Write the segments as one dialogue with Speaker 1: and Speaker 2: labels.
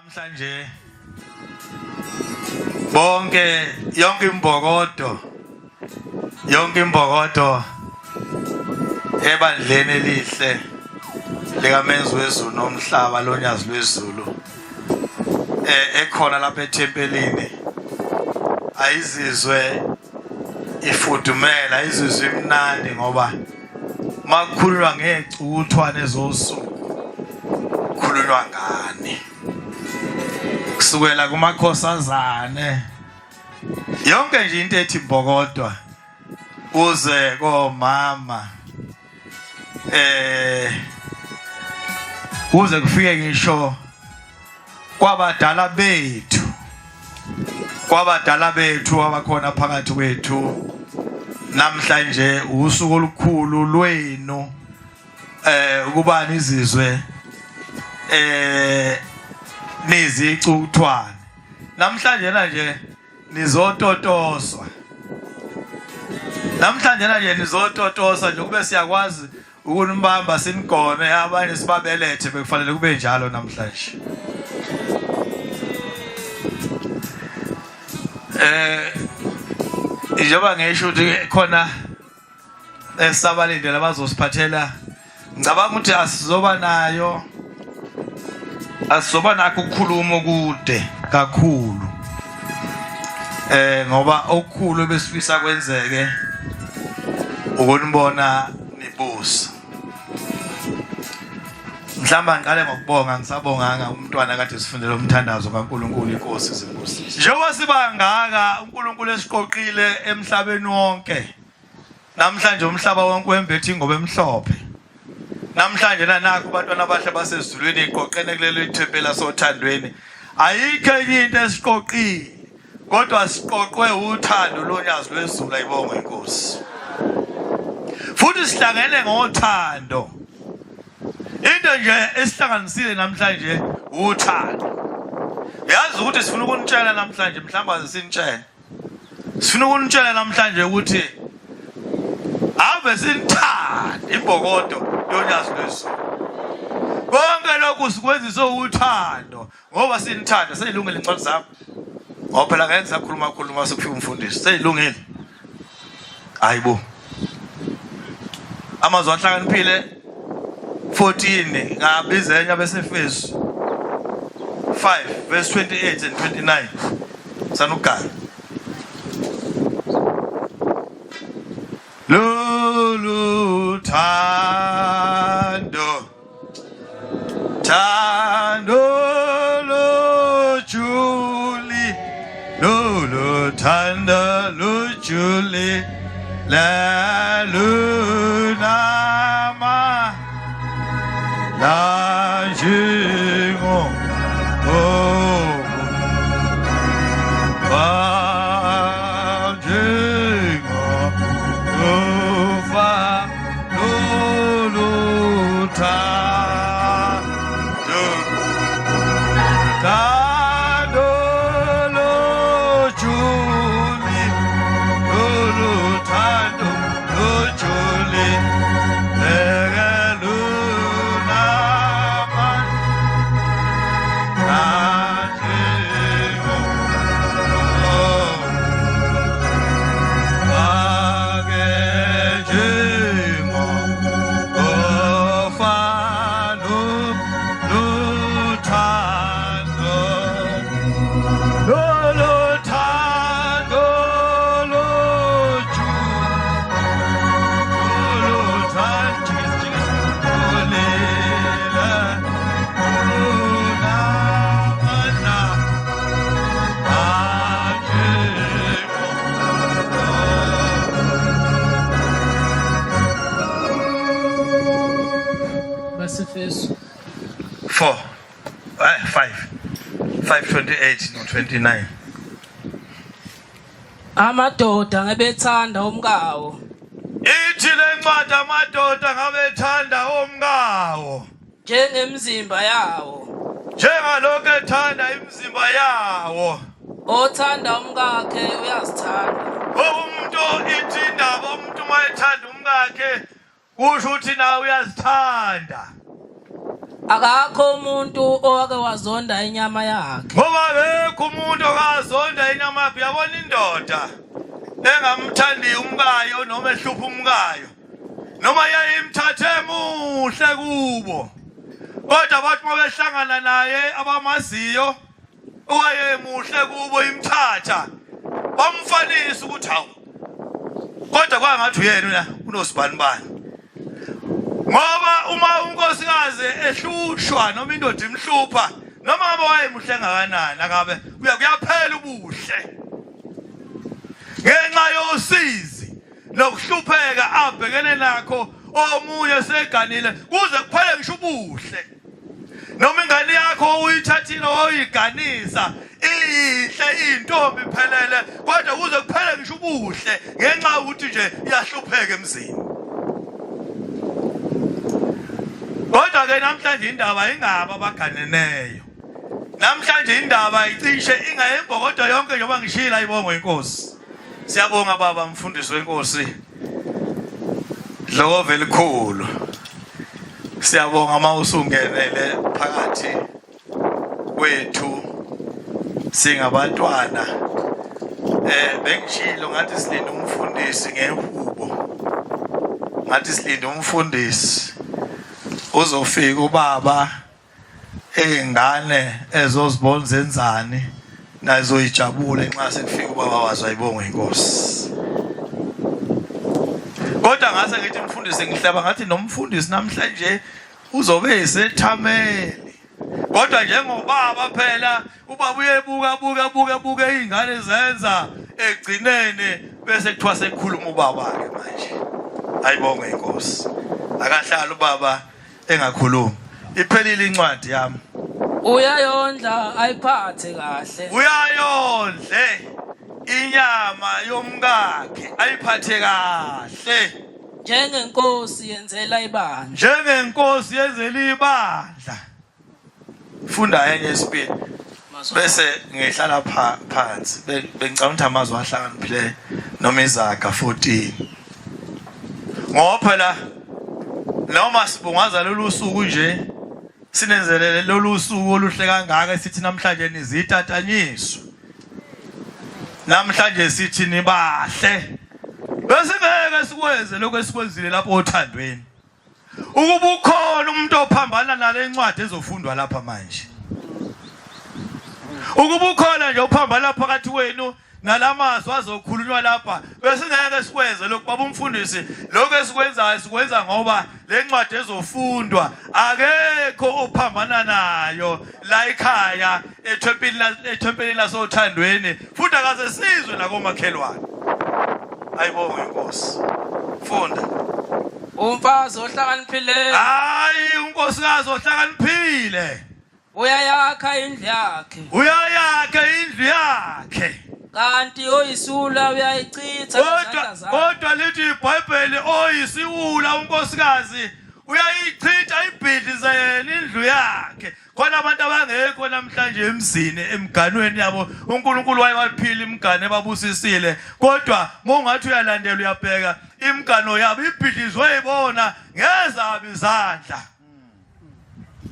Speaker 1: Namhlanje bonke yonke imbokodo ebandleni elihle likaMenzi wezulu nomhlaba lonyazi lwezulu ekhona lapha ethempelini ayizizwe ifudumela, izizwe imnandi ngoba makukhulunywa ngecuthwane zosuku kukhulunywa ngani kusukela kumakhosazane yonke nje into ethi mbokodwa kuze komama kuze kufike ngisho kwabadala bethu abakhona phakathi kwethu namhlanje. Usuku olukhulu lwenu ukuba nizizwe nizicuthwane namhlanje nje nizototoswa namhlanje nje nizototoswa nje kube siyakwazi ukunibamba sinigone abanye sibabelethe, bekufanele kube njalo namhlanje. Njengoba ngisho ukuthi khona esabalindela abazosiphathela, ngicabanga ukuthi asizoba nayo, asizoba nakho ukukhuluma okude kakhulu ngoba okukhulu ebesifisa kwenzeke ukunibona nibusa. Mhlawumbe ngiqale ngokubonga, ngisabonganga umntwana kade sifundela umthandazo kaNkuluNkulu, iNkosi zibusise. Njengoba sibangaka uNkulunkulu esiqoqile emhlabeni wonke namhlanje, umhlaba wonke wembethe ingoba emhlophe namhlanje. Nanakho abantwana abahle basezulwini iqoqene kulelo ithempeli lasothandweni. Ayikho enye into esiqoqile kodwa siqoqwe uthando lonyazi lwezulu, ayibongwe inkosi. Futhi sihlangene ngothando. Into nje esihlanganisile namhlanje uthando. Yazi ukuthi sifuna ukunitshela namhlanje, mhlawumbe sinitshele, sifuna ukunitshela namhlanje ukuthi ave sinithanda imbokodo yonyazi lwezulu. Konke lokhu sikwenziswe uthando ngoba sinithanda. Seyilungile incwadi zami ngoba phela ngeke ngisakhuluma khuluma sekufika umfundisi. Seyilungile, hayibo, amazwi ahlakaniphile 14 ngabiza enye abeseFesu 5 verse 28 and 29 sanugala lolu thando thando lujuli lolu thando lujuli lalunama lanjingo banjingo ufa lolu thando thando lujuli lolu thando lujuli lekelunama lanjingo Agejimo ofano luthando loluthando luju loluthando olila unamandla anjingo.
Speaker 2: Basefeso
Speaker 1: 4 5 5 28 no 29.
Speaker 2: Amadoda ngebethanda omkawo
Speaker 1: Ithi lencwadi amadoda ngabethanda omkawo
Speaker 2: njengemizimba yawo.
Speaker 1: Njengalokho ethanda imizimba yawo.
Speaker 2: Othanda umkakhe uyazithanda.
Speaker 1: Umuntu, ithi indaba, umuntu uma ethanda umkakhe kusho ukuthi nawe uyazithanda.
Speaker 2: Akakho umuntu owake wazonda inyama yakhe.
Speaker 1: Ngoba akekho umuntu okazonda inyama yakhe. Uyabona indoda engamthandi umkayo noma ehlupha umkayo noma yayimthathe muhle kubo, kodwa bathi uma behlangana naye abamaziyo owayemuhle kubo imthatha bamfanisa ukuthi hawu, kodwa kwangathi uyena la unosibanibani. Ngoba uma unkosikazi ehlushwa noma indoda imhlupha, noma ngabe wayemuhle ngakanani, akabe kuyaphela ubuhle ngenxa yosizi nokuhlupheka abhekene nakho. Omunye seganile kuze kuphele ngisho ubuhle, noma ingane yakho uyithathile wayiganisa iyinhle iyintombi iphelele, kodwa kuze kuphele ngisho ubuhle ngenxa yokuthi nje iyahlupheka emzini. Kodwa ke namhlanje indaba ingaba abaganeneyo, namhlanje indaba icishe ingayembokodo yonke, njengoba ngishila ibongo inkosi. Siyabonga baba mfundisi wenkosi Dlokova elikhulu, siyabonga uma usungenele phakathi kwethu singabantwana. Bengishilo ngathi silinde umfundisi ngehubo, ngathi silinde umfundisi uzofika ubaba Izingane ezozibona zenzani nazo ijabule nxa sekufika ubaba wazo, ayibongwe inkosi. Kodwa ngase ngithi mfundisi, ngihlaba ngathi nomfundisi namhlanje uzobe esethameli. Kodwa njengobaba phela, ubaba uyebuka buka buka buka izingane zenza, egcineni bese kuthiwa sekukhuluma ubaba ke manje. Ayibongwe inkosi. Akahlala ubaba engakhulumi. Iphelile incwadi yami.
Speaker 2: Uyayondla ayiphathe kahle.
Speaker 1: Uyayondle inyama yomkakhe ayiphathe kahle.
Speaker 2: Njengenkosi yenzela ibandla.
Speaker 1: Njengenkosi yenzela ibandla. Funda enye isibili bese ngihlala phansi. Bengicabanga ukuthi amazwi ahlakaniphileyo noma izaga 14, ngoba phela noma sibungaza lolu suku nje, sinenzelele lolu suku oluhle kangaka, sithi namhlanje nizitatanyiswa, namhlanje sithi nibahle, besingeke sikwenze lokho esikwenzile lapho othandweni ukuba ukhona umuntu ophambana nale ncwadi ezofundwa lapha manje. Ukuba ukhona nje ophambana phakathi kwenu nalamazwi azokhulunywa lapha, besingeke sikwenze lokhu baba umfundisi. Lokho esikwenzayo sikwenza ngoba le ncwadi ezofundwa akekho ophambana nayo la ekhaya ethempelini lasothandweni, futhi akaze sizwe nakomakhelwane. Ayibonge inkosi. Funda.
Speaker 2: Umfazi ohlakaniphileyo.
Speaker 1: Hayi, unkosikazi ohlakaniphile
Speaker 2: uyayakha indlu yakhe.
Speaker 1: Uyayakha indlu yakhe.
Speaker 2: Kanti oyisiwula uyayichitha
Speaker 1: ngezandla zakhe. Kodwa lithi iBhayibheli oyisiwula unkosikazi uyayichitha ibhidlize yena indlu yakhe. Khona abantu abangekho namhlanje emzini emganweni yabo, uNkulunkulu wayebaphila imigano ebabusisile, kodwa mongathi uyalandela uyabheka imigano yabo ibhidlizwe ibona ngezabo izandla.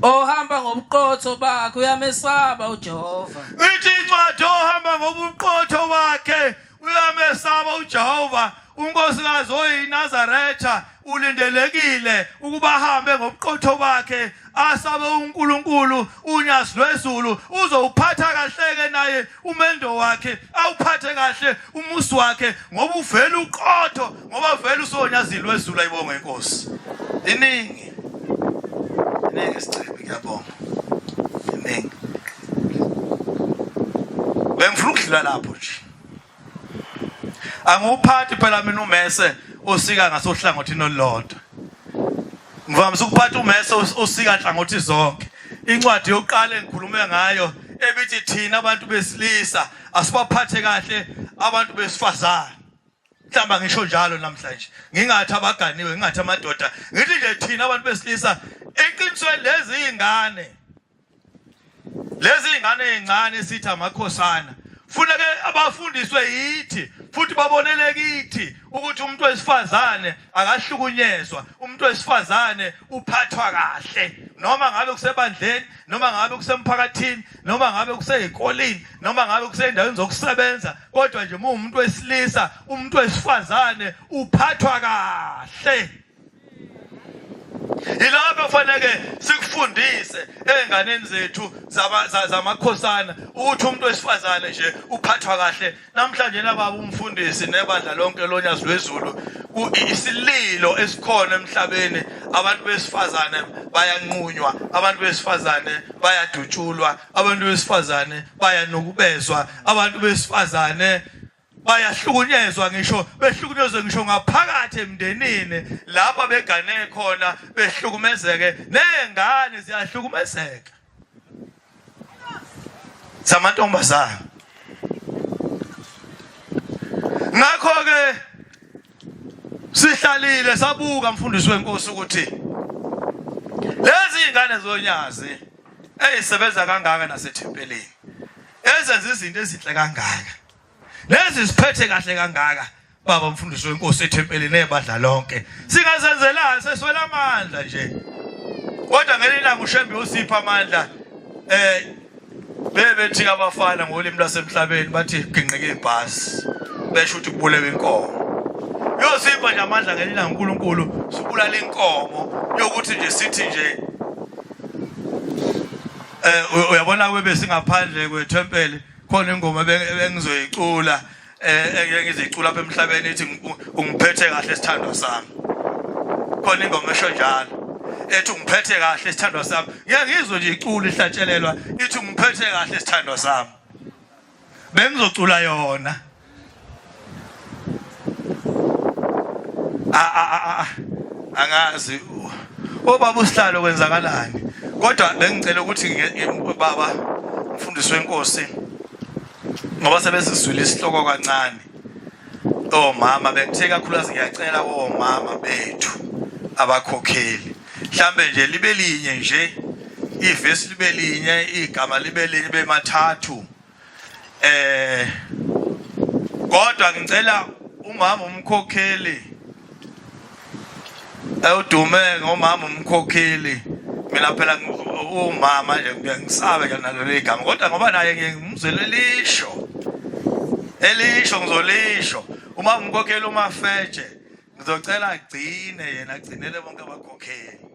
Speaker 2: Ohamba ngobuqotho bakhe uyamesaba uJehova.
Speaker 1: Ithi incwadi ohamba ngobuqotho bakhe uyamesaba uJehova. Unkosikazi oyiNazaretha ulindelekile ukuba ahambe ngobuqotho bakhe, asabe uNkulunkulu. Unyazi lwezulu uzowuphatha kahle-ke naye umendo wakhe, awuphathe kahle umusi wakhe, ngoba uvele uqotho, ngoba vele usonyazini lwezulu. Ayibonge inkosi. Iningi iningi isicebi, ngiyabonga iningi. Bengifuna ukudlula lapho nje, angiwuphathi phela mina umese osika ngasohlangothini olulodwa. Ngivamise ukuphatha umese osika nhlangothi zonke. Incwadi yokuqala engikhulume ngayo ebithi thina abantu besilisa asibaphathe kahle abantu besifazane, mhlawumbe ngisho njalo namhlanje, ngingathi abaganiwe, ngingathi amadoda, ngithi nje thina abantu besilisa. Eqinisweni lezi izingane, lezi izingane ezincane sithi amakhosana, funeke abafundiswe yithi futhi babonele kithi ukuthi umuntu wesifazane akahlukunyezwa, umuntu wesifazane uphathwa kahle. Noma ngabe kusebandleni, noma ngabe kusemphakathini, noma ngabe kuseyikoleni, noma ngabe kuseyindaweni zokusebenza, kodwa nje uma umuntu wesilisa, umuntu wesifazane uphathwa kahle. Yilapho kufanele sikufundise ezinganeni zethu zamakhosana ukuthi umuntu wesifazane nje uphathwa kahle. Namhlanje nababa umfundisi nebandla lonke lonyazi lwezulu, isililo esikhona emhlabeni, abantu besifazane bayanqunywa, abantu besifazane bayadutshulwa, abantu besifazane bayanukubezwa, abantu besifazane bayahlukunyezwa, ngisho behlukunyezwe ngisho ngaphakathi emndenini lapha begane khona, behlukumezeke, nezingane ziyahlukumezeka zamantombazana. Ngakho ke sihlalile sabuka, mfundisi wenkosi, ukuthi lezi ingane zonyazi ezisebenza kangaka nasethempelini, ezenza izinto ezinhle kangaka, lezi ziphethe kahle kangaka, baba mfundisi wenkosi, ethempelini nebandla lonke, singazenzelani? Seswela amandla nje. Kodwa ngelinye ilanga uShembe usipha amandla. Bebethi abafana ngolimi lwasemhlabeni bathi ginqike ibhasi, besho ukuthi kubulewe inkomo. Yosipha nje amandla ngelinye ilanga uNkulunkulu, sibulala inkomo yokuthi nje sithi nje uyabona kube singaphandle kwethempeli, khona ingoma bengizoyicula, engeke ngizicula apha emhlabeni, ithi ungiphethe kahle sithandwa sami. Khona ingoma esho njalo, ethi ungiphethe kahle sithandwa sami. Ngeke ngizwe nje icula ihlatshelelwa, ithi ungiphethe kahle sithandwa sami. Bengizocula yona. Angazi obaba usihlalo kwenzakalani, kodwa bengicela ukuthi baba mfundisi wenkosi, ngoba sebesizwile isihloko kancane omama, bengithe kakhulukazi ngiyacela omama bethu abakhokheli, mhlambe nje libe linye nje ivesi, libe linye igama, libe linye bemathathu. Kodwa ngicela umama umkhokheli ewudume ngomama umkhokheli, mina phela umama nje ngisabe nje nalo ligama, kodwa ngoba naye ngimzwele elisho elisho, ngizolisho. Umama umkhokheli uMafetshe, ngizocela agcine yena, agcinele bonke abakhokheli.